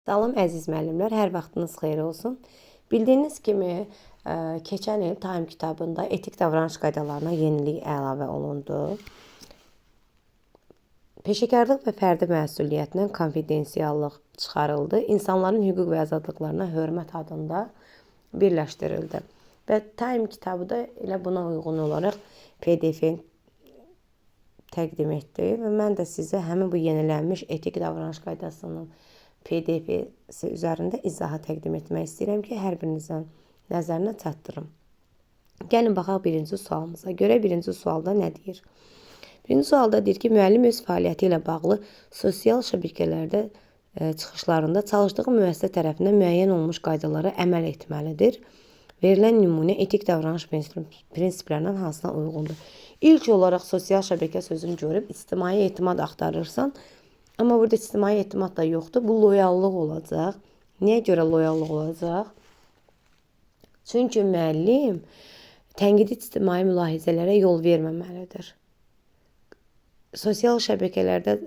Salam əziz müəllimlər, hər vaxtınız xeyir olsun. Bildiyiniz kimi, keçən il Time kitabında etik davranış qaydalarına yenilik əlavə olundu. Peşəkarlıq və fərdi məsuliyyətindən konfidensiallıq çıxarıldı. İnsanların hüquq və azadlıqlarına hörmət adında birləşdirildi. Və Time kitabı da elə buna uyğun olaraq PDF təqdim etdi və mən də sizə həmin bu yenilənmiş etik davranış qaydasının PDF-si üzərində izahı təqdim etmək istəyirəm ki, hər birinizin nəzərinə çatdırım. Gəlin baxaq birinci sualımıza. Görək birinci sualda nə deyir? Birinci sualda deyir ki, müəllim öz fəaliyyəti ilə bağlı sosial şəbəkələrdə çıxışlarında çalışdığı müəssisə tərəfindən müəyyən olunmuş qaydalara əməl etməlidir. Verilən nümunə etik davranış prinsiplərindən hansına uyğundur? İlk olaraq sosial şəbəkə sözünü görüb ictimai etimad axtarırsan. Amma burada ictimai etimad da yoxdur. Bu loyallıq olacaq. Niyə görə loyallıq olacaq? Çünki müəllim tənqidi ictimai mülahizələrə yol verməməlidir. Sosial şəbəkələrdə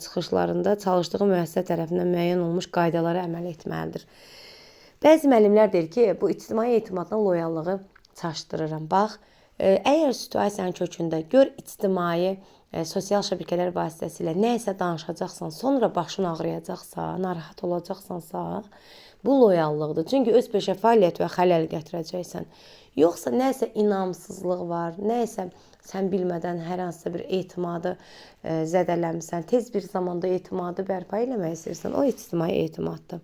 çıxışlarında çalışdığı müəssisə tərəfindən müəyyən olunmuş qaydalara əməl etməlidir. Bəzi müəllimlər deyir ki, bu ictimai etimadla loyallığı çaşdırıram. Bax, əgər situasiyanın kökündə gör ictimai sosial şəbəkələr vasitəsilə nə isə danışacaqsan, sonra başın ağrıyacaqsa, narahat olacaqsansa, bu loyallıqdır. Çünki öz peşə fəaliyyəti və xələl gətirəcəksən. Yoxsa nəsə inamsızlıq var, nəsə sən bilmədən hər hansısa bir etimadı zədələmisən, tez bir zamanda etimadı bərpa eləmək istəyirsən, o ictimai etimaddır.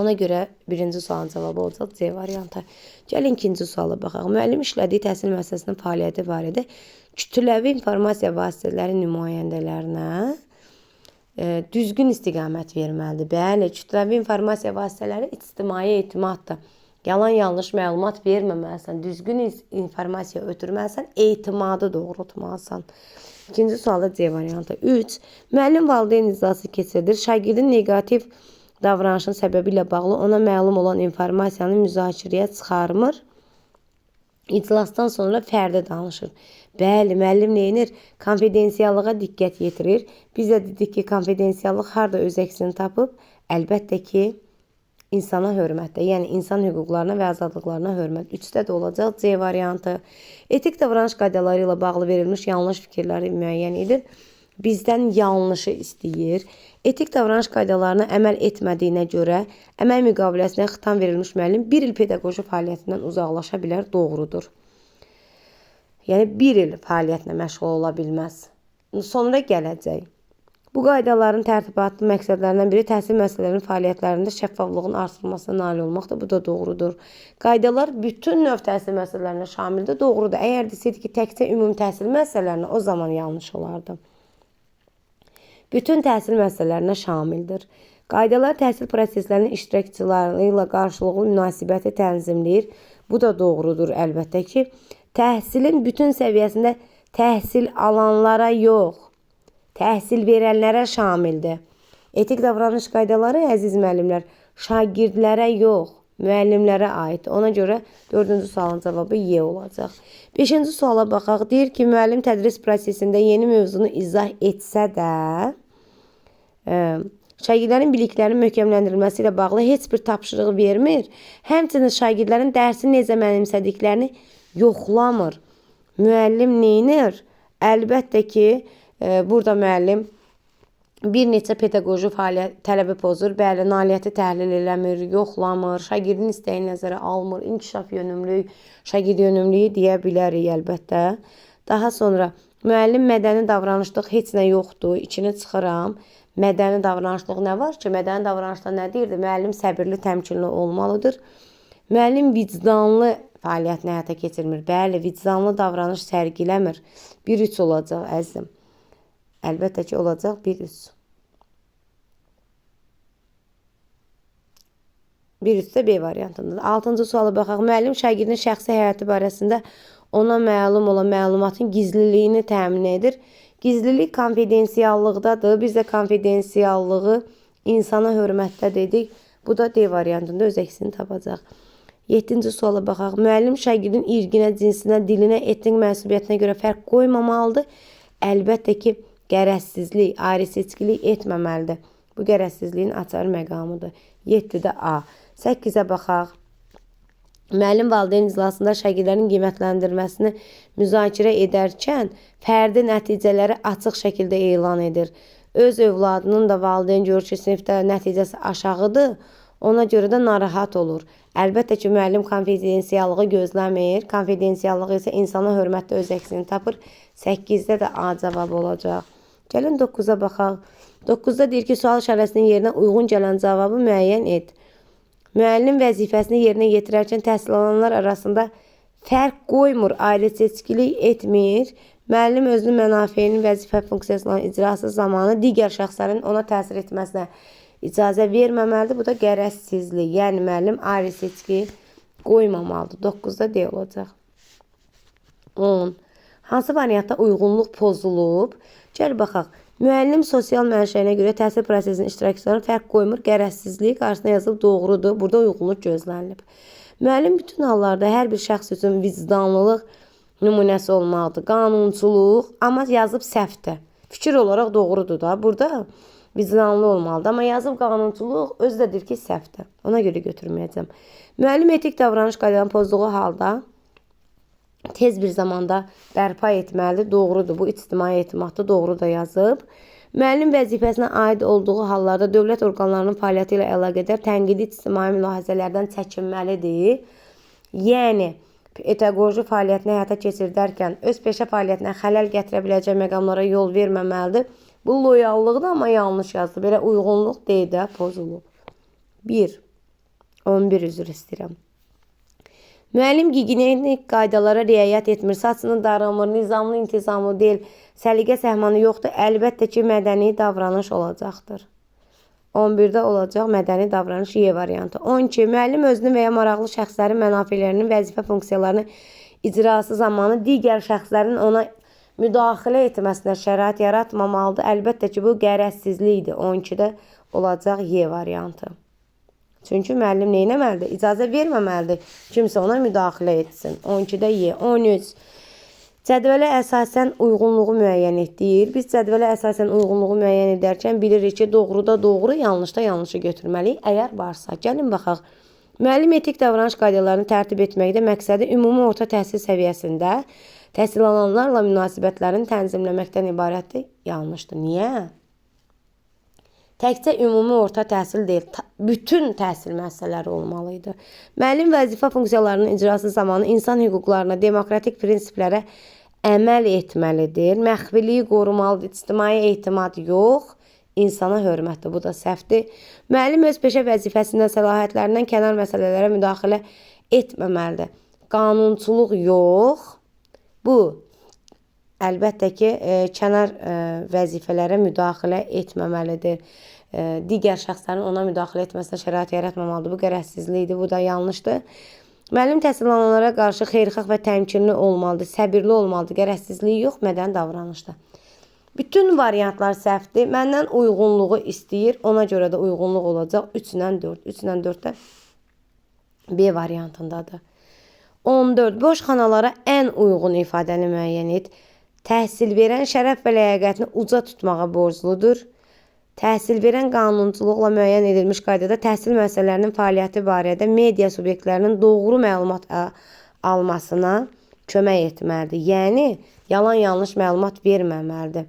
Ona görə birinci sualın cavabı olacaq C variantı. Gəlin ikinci suala baxaq. Müəllim işlədiyi təhsil müəssisəsinin fəaliyyəti barədə kütləvi informasiya vasitələri nümayəndələrinə düzgün istiqamət verməlidir. Bəli, kütləvi informasiya vasitələri ictimai etimaddır. Yalan-yanlış məlumat verməməlisən, düzgün informasiya ötürməlisən, etimadı doğrultmalısan. İkinci sualda C variantı. 3. Müəllim valideyn iclası keçirdir. Şagirdin neqativ davranışın səbəbi ilə bağlı ona məlum olan informasiyanı müzakirəyə çıxarmır. İclasdan sonra fərdi danışır. Bəli, müəllim nə edir? Konfidensiallığa diqqət yetirir. Biz də dedik ki, konfidensiallıq harda öz əksini tapıb? Əlbəttə ki, insana hörmətdə, yəni insan hüquqlarına və azadlıqlarına hörmət. 3-də də olacaq C variantı. Etik davranış qaydaları ilə bağlı verilmiş yanlış fikirləri müəyyən edir. Bizdən yanlışı istəyir. Etik davranış qaydalarına əməl etmədiyinə görə əməl müqaviləsinə xitam verilmiş müəllim bir il pedaqoji fəaliyyətindən uzaqlaşa bilər. Doğrudur. Yəni bir il fəaliyyətlə məşğul ola bilməz. Sonra gələcək. Bu qaydaların tərtibatlı məqsədlərindən biri təhsil müəssisələrinin fəaliyyətlərində şəffaflığın artırılmasına nail olmaqdır. Bu da doğrudur. Qaydalar bütün növ təhsil müəssisələrinə şamildir. Doğrudur. Əgər deseydi ki, təkcə ümumi təhsil müəssisələrinə, o zaman yanlış olardı. Bütün təhsil müəssisələrinə şamildir. Qaydalar təhsil proseslərinin iştirakçıları ilə qarşılıqlı münasibəti tənzimləyir. Bu da doğrudur əlbəttə ki. Təhsilin bütün səviyyəsində təhsil alanlara yox, təhsil verənlərə şamildir. Etik davranış qaydaları, əziz müəllimlər, şagirdlərə yox, müəllimlərə aiddir. Ona görə 4-cü sualın cavabı Y olacaq. 5-ci suala baxaq. Deyir ki, müəllim tədris prosesində yeni mövzunu izah etsə də, şagirdlərin biliklərinin möhkəmləndirilməsi ilə bağlı heç bir tapşırıq vermir. Həmçinin şagirdlərin dərsi necə mənimsədiklərini yoxlamır. Müəllim neynir? Əlbəttə ki, burada müəllim bir neçə pedaqoji fəaliyyət tələbi pozur. Bəli, nailiyyəti təhlil eləmir, yoxlamır, şagirdin istəyini nəzərə almır, inkişaf yönümlülük, şagird yönümlülüyü deyə bilərik əlbəttə. Daha sonra müəllim mədəni davranışlıq heç nə yoxdur, içini çıxıram. Mədəni davranışlıq nə var ki? Mədəni davranışda nə deyirdi? Müəllim səbirli, təmkinli olmalıdır. Müəllim vicdanlı fəaliyyətini həyata keçirmir. Bəli, vicdanlı davranış sərgiləmir. 1-3 olacaq əzizim. Əlbəttə ki, olacaq 1-3. 1-3 də B variantındadır. 6-cı suala baxaq. Müəllim şagirdin şəxsi həyatı barəsində ona məlum olan məlumatın gizliliyini təmin edir. Gizlilik konfidensiallıqdadır. Biz də konfidensiallığı insana hörmətdə dedik. Bu da D variantında öz əksini tapacaq. 7-ci suala baxaq. Müəllim şagirdin irqinə, cinsinə, dilinə, etnik mənsubiyyətinə görə fərq qoymamalıdır. Əlbəttə ki, qərəzsizlik, ayrı seçkilik etməməlidir. Bu qərəzsizliyin açar məqamıdır. 7-də A. 8-ə baxaq. Müəllim valideyn iclasında şagirdlərin qiymətləndirməsini müzakirə edərkən fərdi nəticələri açıq şəkildə elan edir. Öz övladının da valideyn görür ki, sinifdə nəticəsi aşağıdır, ona görə də narahat olur. Əlbəttə ki, müəllim konfidensiallığı gözləmir. Konfidensiallıq isə insana hörmətdə öz əksini tapır. 8-də də A cavabı olacaq. Gəlin 9-a baxaq. 9-da deyir ki, sual işarəsinin yerinə uyğun gələn cavabı müəyyən et. Müəllim vəzifəsini yerinə yetirərkən təhsil alanlar arasında fərq qoymur, ayrı seçkilik etmir. Müəllim özünün mənafeyinin vəzifə funksiyasının icrası zamanı digər şəxslərin ona təsir etməsinə icazə verməməlidir. Bu da qərəzsizlik. Yəni müəllim ayrı seçki qoymamalıdır. 9-da D olacaq. 10. Hansı variantda uyğunluq pozulub? Gəl baxaq. Müəllim sosial mənşəyinə görə təhsil prosesinin iştirakçılarına fərq qoymur. Qərəzsizliyi qarşısına yazılıb doğrudur. Burada uyğunluq gözlənilib. Müəllim bütün hallarda hər bir şəxs üçün vicdanlılıq nümunəsi olmalıdır. Qanunçuluq, amma yazıb səhvdir. Fikir olaraq doğrudur da. Burada vicdanlı olmalıdır. Amma yazıb qanunçuluq özü də deyir ki, səhvdir. Ona görə götürməyəcəm. Müəllim etik davranış qaydalarını pozduğu halda tez bir zamanda bərpa etməlidir. Doğrudur. Bu ictimai etimaddır. Doğru da yazıb. Müəllim vəzifəsinə aid olduğu hallarda dövlət orqanlarının fəaliyyəti ilə əlaqədar tənqidi ictimai mülahizələrdən çəkinməlidir. Yəni, pedaqoji fəaliyyətini həyata keçirdərkən öz peşə fəaliyyətinə xələl gətirə biləcək məqamlara yol verməməlidir. Bu loyallıqdır, amma yanlış yazdı. Belə uyğunluq D-də pozulub. 1. 11 üzr istəyirəm. Müəllim gigiyenik qaydalara riayət etmir, saçını daramır, nizamlı, intizamlı deyil, səliqə səhmanı yoxdur. Əlbəttə ki, mədəni davranış olacaqdır. 11-də olacaq mədəni davranış Y variantı. 12. Müəllim özünü və ya maraqlı şəxslərin mənafelərinin vəzifə funksiyalarını icrası zamanı digər şəxslərin ona müdaxilə etməsinə şərait yaratmamalıdır. Əlbəttə ki, bu qərəzsizlikdir. 12-də olacaq Y variantı. Çünki müəllim nə etməlidir? İcazə verməməlidir. Kimsə ona müdaxilə etsin. 12-də Y. 13. Cədvələ əsasən uyğunluğu müəyyən et deyir. Biz cədvələ əsasən uyğunluğu müəyyən edərkən bilirik ki, doğruda doğru, yanlışda yanlışı götürməliyik. Əgər varsa, gəlin baxaq. Müəllim etik davranış qaydalarını tərtib etməkdə məqsədi ümumi orta təhsil səviyyəsində təhsil alanlarla münasibətlərini tənzimləməkdən ibarətdir. Yanlışdır. Niyə? Təkcə ümumi orta təhsil deyil, bütün təhsil müəssisələri olmalı idi. Müəllim vəzifə funksiyalarının icrası zamanı insan hüquqlarına, demokratik prinsiplərə əməl etməlidir. Məxfiliyi qorumalıdır, ictimai etimad yox, insana hörmətdir. Bu da səhvdir. Müəllim öz peşə vəzifəsindən, səlahiyyətlərindən kənar məsələlərə müdaxilə etməməlidir. Qanunçuluq yox, bu əlbəttə ki, kənar vəzifələrə müdaxilə etməməlidir. Digər şəxslərin ona müdaxilə etməsinə şərait yaratmamalıdır. Bu qərəzsizlikdir, bu da yanlışdır. Müəllim təhsil alanlara qarşı xeyirxah və təmkinli olmalıdır, səbirli olmalıdır. Qərəzsizliyi yox, mədəni davranışdır. Bütün variantlar səhvdir. Məndən uyğunluğu istəyir. Ona görə də uyğunluq olacaq. 3 ilə 4. 3 ilə 4 də B variantındadır. 14. Boş xanalara ən uyğun ifadəni müəyyən et. Təhsil verən şərəf və ləyaqətini uca tutmağa borcludur. Təhsil verən qanunçuluqla müəyyən edilmiş qaydada təhsil müəssisələrinin fəaliyyəti barədə media subyektlərinin doğru məlumat almasına kömək etməlidir. Yəni, yalan-yanlış məlumat verməməlidir.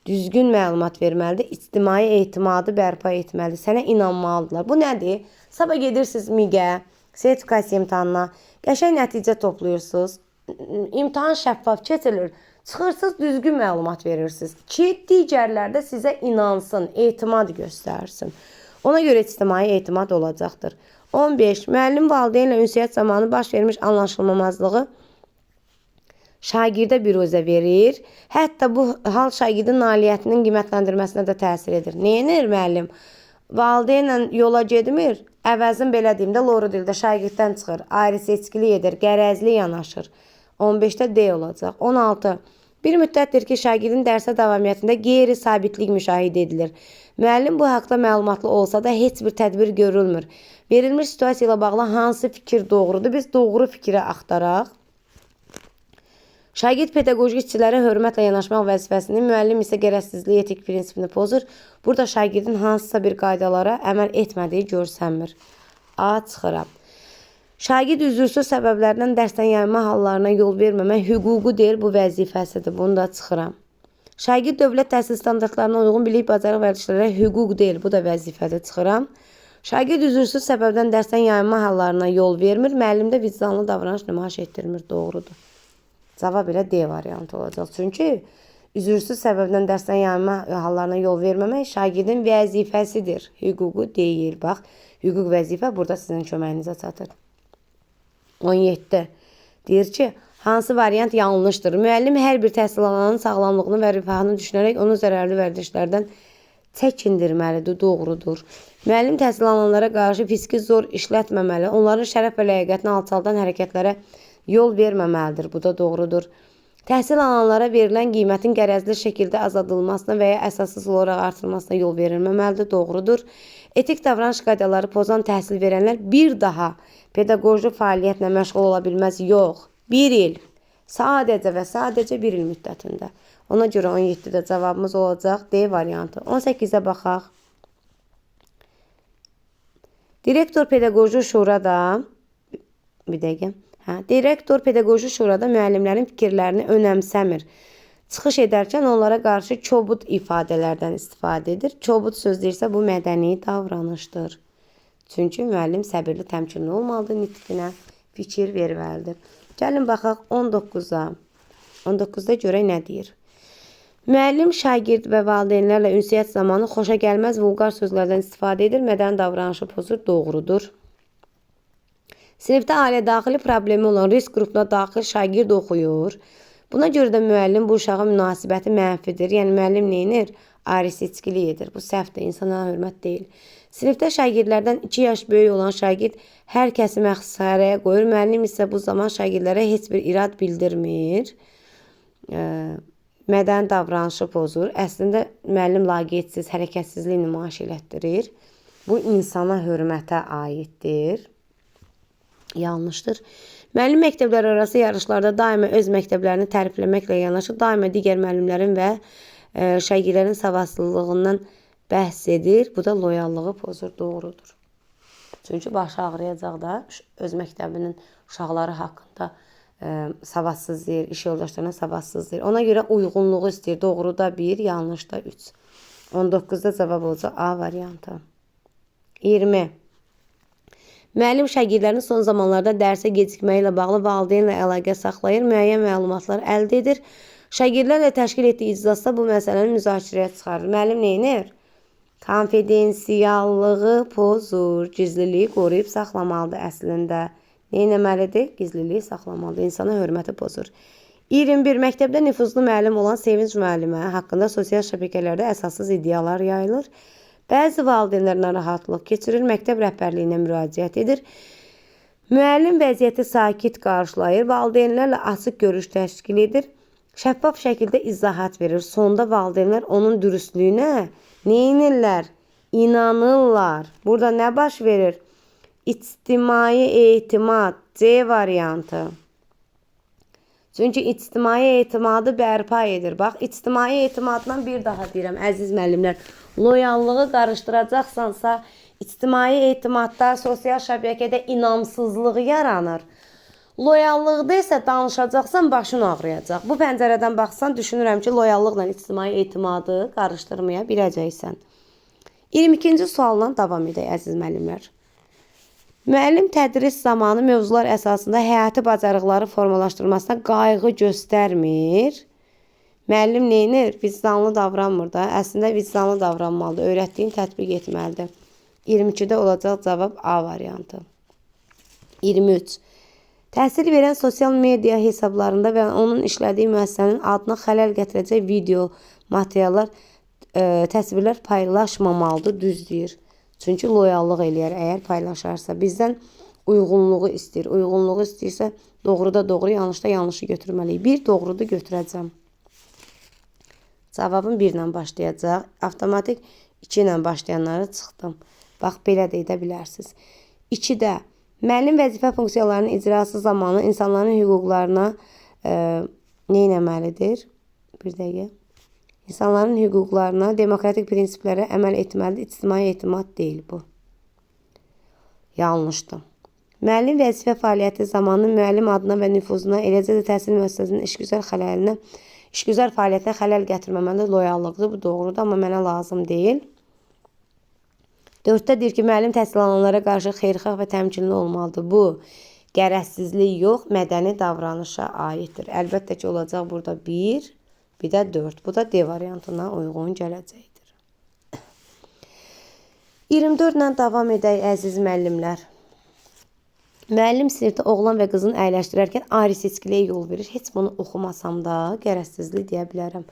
Düzgün məlumat verməlidir. İctimai etimadı bərpa etməlidir. Sənə inanmalıdırlar. Bu nədir? Sabah gedirsiniz MİQ-ə, sertifikasiya imtahanına, qəşəng nəticə toplayırsınız. İmtahan şəffaf keçilir. Çıxırsınız, düzgün məlumat verirsiniz ki, digərlər də sizə inansın, etimad göstərsin. Ona görə ictimai etimad olacaqdır. 15. Müəllim valideynlə ünsiyyət zamanı baş vermiş anlaşılmamazlığı şagirdə büruzə verir. Hətta bu hal şagirdin nailiyyətinin qiymətləndirməsinə də təsir edir. Nə edir müəllim? Valideynlə yola getmir, əvəzin belə deyim də, loru dildə şagirddən çıxır, ayrı seçkilik edir, qərəzli yanaşır. 15-də D olacaq. 16. Bir müddətdir ki, şagirdin dərsə davamiyyətində qeyri-sabitlik müşahidə edilir. Müəllim bu haqda məlumatlı olsa da heç bir tədbir görülmür. Verilmiş situasiya ilə bağlı hansı fikir doğrudur? Biz doğru fikri axtaraq. Şagird pedaqoji işçilərə hörmətlə yanaşmaq vəzifəsini, müəllim isə qərəzsizlik etik prinsipini pozur. Burada şagirdin hansısa bir qaydalara əməl etmədiyi görsənmir. A çıxıram. Şagird üzürsüz səbəblərdən dərsdən yayınma hallarına yol verməmək hüququ deyil, bu vəzifəsidir. Bunu da çıxıram. Şagird dövlət təhsil standartlarına uyğun bilik, bacarıq vərdişlərə hüquq deyil, bu da vəzifədir. Çıxıram. Şagird üzürsüz səbəbdən dərsdən yayınma hallarına yol vermir, müəllim də vicdanlı davranış nümayiş etdirmir. Doğrudur. Cavab elə D variantı olacaq. Çünki üzürsüz səbəbdən dərsdən yayınma hallarına yol verməmək şagirdin vəzifəsidir, hüququ deyil. Bax, hüquq vəzifə burada sizin köməyinizə çatır. 17. Deyir ki, hansı variant yanlışdır? Müəllim hər bir təhsil alanın sağlamlığını və rifahını düşünərək onu zərərli vərdişlərdən çəkindirməlidir, doğrudur. Müəllim təhsil alanlara qarşı fiziki zor işlətməməli, onların şərəf və ləyaqətini alçaldan hərəkətlərə yol verməməlidir. Bu da doğrudur. Təhsil alanlara verilən qiymətin qərəzli şəkildə azaldılmasına və ya əsassız olaraq artırılmasına yol verilməməlidir. Doğrudur. Etik davranış qaydaları pozan təhsil verənlər bir daha pedaqoji fəaliyyətlə məşğul ola bilməz. Yox. Bir il. Sadəcə və sadəcə bir il müddətində. Ona görə 17-də cavabımız olacaq D variantı. 18-ə baxaq. Direktor pedaqoji şurada bir dəqiqə. Direktor pedaqoji şurada müəllimlərin fikirlərini önəmsəmir. Çıxış edərkən onlara qarşı kobud ifadələrdən istifadə edir. Kobud söz deyirsə bu mədəni davranışdır. Çünki müəllim səbirli, təmkinli olmalıdır, nitqinə fikir verməlidir. Gəlin baxaq 19-a. 19-da görək nə deyir. Müəllim şagird və valideynlərlə ünsiyyət zamanı xoşagəlməz vulqar sözlərdən istifadə edir, mədəni davranışı pozur, doğrudur. Sinifdə ailə daxili problemi olan risk qrupuna daxil şagird oxuyur. Buna görə də müəllim bu uşağa münasibəti mənfidir. Yəni müəllim nə edir? Ayrı seçkilik edir. Bu səhvdir, insana hörmət deyil. Sinifdə şagirdlərdən 2 yaş böyük olan şagird hər kəsi məxsarəyə qoyur. Müəllim isə bu zaman şagirdlərə heç bir irad bildirmir. Mədəni davranışı pozur. Əslində müəllim laqeydsiz, hərəkətsizlik nümayiş elətdirir. Bu insana hörmətə aiddir. Yanlışdır. Müəllim məktəblər arası yarışlarda daima öz məktəblərini tərifləməklə yanaşı, daima digər müəllimlərin və şagirdlərin savadsızlığından bəhs edir. Bu da loyallığı pozur, doğrudur. Çünki başı ağrıyacaq da öz məktəbinin uşaqları haqqında savadsız deyir, iş yoldaşlarına savadsız deyir. Ona görə uyğunluğu istəyir. Doğruda 1, yanlışda 3. 19-da cavab olacaq A variantı. 20. Müəllim şagirdlərin son zamanlarda dərsə gecikməyi ilə bağlı valideynlə əlaqə saxlayır, müəyyən məlumatlar əldə edir. Şagirdlərlə təşkil etdiyi iclasda bu məsələni müzakirəyə çıxarır. Müəllim nə edir? Konfidensiallığı pozur, gizliliyi qoruyub saxlamalıdır əslində. Nə etməlidir? Gizliliyi saxlamalıdır, insana hörməti pozur. 21. Məktəbdə nüfuzlu müəllim olan Sevinc müəllimə haqqında sosial şəbəkələrdə əsassız iddialar yayılır. Bəzi valideynlər narahatlıq keçirir, məktəb rəhbərliyinə müraciət edir. Müəllim vəziyyəti sakit qarşılayır, valideynlərlə açıq görüş təşkil edir, şəffaf şəkildə izahat verir. Sonda valideynlər onun dürüstlüyünə nə edirlər? İnanırlar. Burada nə baş verir? İctimai etimad, C variantı. Çünki ictimai etimadı bərpa edir. Bax, ictimai etimaddan bir daha deyirəm, əziz müəllimlər, loyallığı qarışdıracaqsansa, ictimai etimadda, sosial şəbəkədə inamsızlıq yaranır. Loyallıqda isə danışacaqsan, başın ağrıyacaq. Bu pəncərədən baxsan, düşünürəm ki, loyallıqla ictimai etimadı qarışdırmaya biləcəksən. 22-ci sualla davam edək, əziz müəllimlər. Müəllim tədris zamanı mövzular əsasında həyati bacarıqları formalaşdırmasına qayğı göstərmir. Müəllim nə edir? Vicdanlı davranmır da. Əslində vicdanlı davranmalıdır. Öyrətdiyini tətbiq etməlidir. 22-də olacaq cavab A variantı. 23. Təhsil verən sosial media hesablarında və onun işlədiyi müəssisənin adına xələl gətirəcək video, materiallar, təsvirlər paylaşmamalıdır, düz deyir. Çünki loyallıq eləyər əgər paylaşarsa. Bizdən uyğunluğu istəyir. Uyğunluğu istəyirsə doğruda doğru, yanlışda yanlışı götürməliyik. Bir doğruda götürəcəm. Cavabım 1 ilə başlayacaq. Avtomatik 2 ilə başlayanları çıxdım. Bax, belə də edə bilərsiniz. 2-də müəllim vəzifə funksiyalarının icrası zamanı insanların hüquqlarına Nə etməlidir? Bir dəqiqə. İnsanların hüquqlarına, demokratik prinsiplərə əməl etməlidir. İctimai etimad deyil bu. Yanlışdır. Müəllim vəzifə fəaliyyəti zamanı müəllim adına və nüfuzuna, eləcə də təhsil müəssisəsinin işgüzar fəaliyyətinə xələl gətirməməlidir. Loyallıqdır. Bu doğrudur, amma mənə lazım deyil. 4-də deyir ki, müəllim təhsil alanlara qarşı xeyirxah və təmkinli olmalıdır. Bu qərəzsizlik yox, mədəni davranışa aiddir. Əlbəttə ki, olacaq burada 1, bir də 4. Bu da D variantına uyğun gələcəkdir. 24 ilə davam edək, əziz müəllimlər. Müəllim sinifdə oğlan və qızın əyləşdirərkən ayrı seçkiliyə yol verir. Heç bunu oxumasam da qərəzsizlik deyə bilərəm.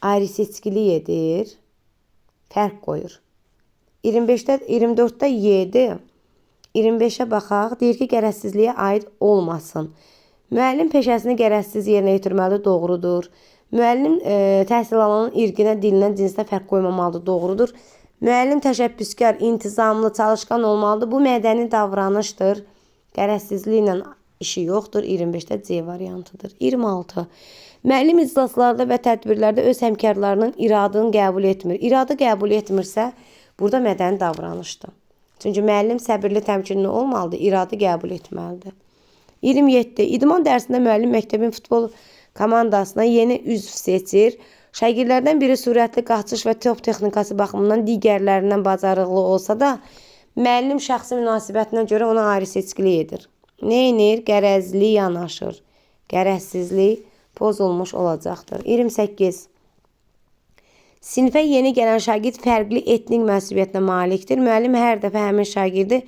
Ayrı seçkilik edir, fərq qoyur. 25-də, 24-də Y-dir. 25-ə baxaq. Deyir ki, qərəzsizliyə aid olmasın. Müəllim peşəsini qərəzsiz yerinə yetirməlidir, doğrudur. Müəllim təhsil alanın irqinə, dilinə, cinsinə fərq qoymamalıdır, doğrudur. Müəllim təşəbbüskar, intizamlı, çalışqan olmalıdır. Bu mədəni davranışdır. Qərəzsizliklə işi yoxdur. 25-də C variantıdır. 26. Müəllim iclaslarda və tədbirlərdə öz həmkarlarının iradını qəbul etmir. İradı qəbul etmirsə, burada mədəni davranışdır. Çünki müəllim səbirli, təmkinli olmalıdır, iradı qəbul etməlidir. 27. İdman dərsində müəllim məktəbin futbol komandasına yeni üzv seçir. Şagirdlərdən biri sürətli qaçış və top texnikası baxımından digərlərindən bacarıqlı olsa da, müəllim şəxsi münasibətinə görə ona ayrı seçkilik edir. Nə edir? Qərəzli yanaşır. Qərəzsizlik pozulmuş olacaqdır. 28. Sinifə yeni gələn şagird fərqli etnik mənsubiyyətinə malikdir. Müəllim hər dəfə həmin şagirdi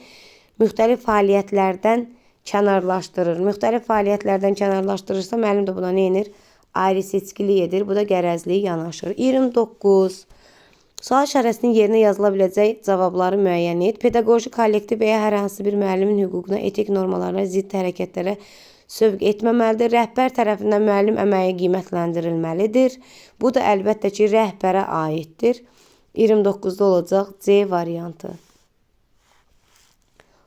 müxtəlif fəaliyyətlərdən kənarlaşdırır. Müxtəlif fəaliyyətlərdən kənarlaşdırırsa, müəllim də buna nə edir? Ayrı seçkilik edir. Bu da qərəzli yanaşır. 29. Sual işarəsinin yerinə yazıla biləcək cavabları müəyyən et. Pedaqoji kollektiv və ya hər hansı bir müəllimin hüququna, etik normalarına zidd hərəkətlərə sövq etməməlidir. Rəhbər tərəfindən müəllim əməyi qiymətləndirilməlidir. Bu da əlbəttə ki, rəhbərə aiddir. 29-da olacaq C variantı.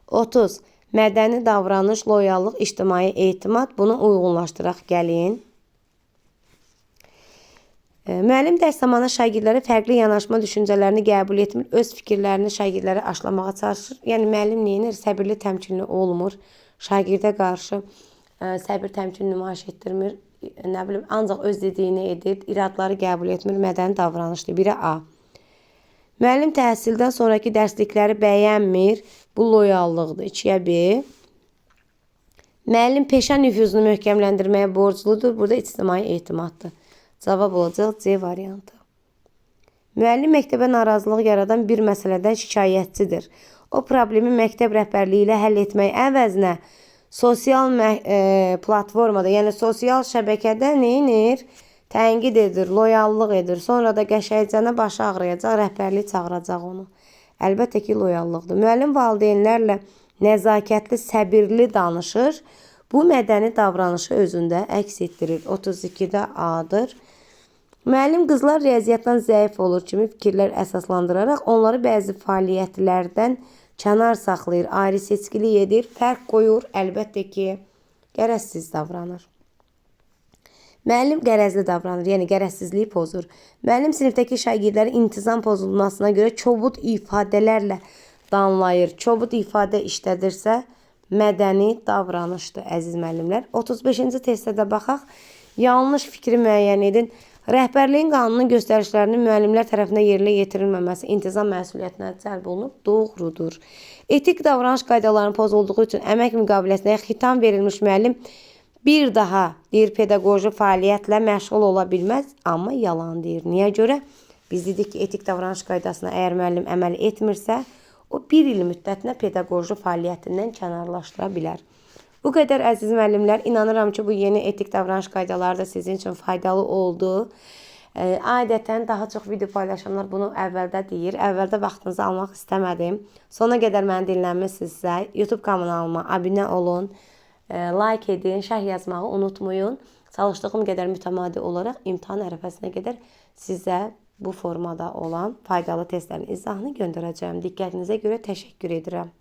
30. Mədəni davranış, loyallıq, ictimai etimad. Bunu uyğunlaşdıraq gəlin. Müəllim dərs zamanı şagirdlərə fərqli yanaşma düşüncələrini qəbul etmir, öz fikirlərini şagirdlərə aşılamağa çalışır. Yəni, müəllim nə edir? Səbirli, təmkinli olmur. Şagirdə qarşı səbir, təmkin nümayiş etdirmir. Nə bilim, ancaq öz dediyini edir, iradları qəbul etmir, mədəni davranışdır. 1-ə A. Müəllim təhsildən sonraki dərslikləri bəyənmir. Bu loyallıqdır. 2-yə B. Müəllim peşə nüfuzunu möhkəmləndirməyə borcludur. Burada ictimai etimaddır. Cavab olacaq C variantı. Müəllim məktəbə narazılıq yaradan bir məsələdən şikayətçidir. O problemi məktəb rəhbərliyi ilə həll etmək əvəzinə sosial platformada, yəni sosial şəbəkədə nə edir? Tənqid edir, loyallıq edir. Sonra da qəşəngcənə başı ağrıyacaq, rəhbərlik çağıracaq onu. Əlbəttə ki, loyallıqdır. Müəllim valideynlərlə nəzakətli, səbirli danışır. Bu mədəni davranışı özündə əks etdirir. 32-də A-dır. Müəllim qızlar riyaziyyatdan zəif olur kimi fikirlər əsaslandıraraq onları bəzi fəaliyyətlərdən kənar saxlayır, ayrı seçkilik edir, fərq qoyur, əlbəttə ki, qərəzsiz davranır. Müəllim qərəzli davranır, yəni qərəzsizliyi pozur. Müəllim sinifdəki şagirdlərin intizam pozulmasına görə kobud ifadələrlə danlayır. Kobud ifadə işlədirsə, mədəni davranışdır, əziz müəllimlər. 35-ci testə də baxaq. Yanlış fikri müəyyən edin. Rəhbərliyin qanunun göstərişlərinin müəllimlər tərəfindən yerinə yetirilməməsi intizam məsuliyyətinə cəlb olunub. Doğrudur. Etik davranış qaydalarının pozulduğu üçün əmək müqaviləsinə xitam verilmiş müəllim bir daha deyir pedaqoji fəaliyyətlə məşğul ola bilməz, amma yalan deyir. Niyə görə? Biz dedik ki, etik davranış qaydasına əgər müəllim əməl etmirsə, o bir il müddətinə pedaqoji fəaliyyətindən kənarlaşdıra bilər. Bu qədər əziz müəllimlər, inanıram ki, bu yeni etik davranış qaydaları da sizin üçün faydalı oldu. Adətən daha çox video paylaşanlar bunu əvvəldə deyir. Əvvəldə vaxtınızı almaq istəmədim. Sona qədər məni dinləmişsinizsə, YouTube kanalıma abunə olun, like edin, şərh yazmağı unutmayın. Çalışdığım qədər mütəmadi olaraq imtahan ərəfəsinə qədər sizə bu formada olan faydalı testlərin izahını göndərəcəyəm. Diqqətinizə görə təşəkkür edirəm.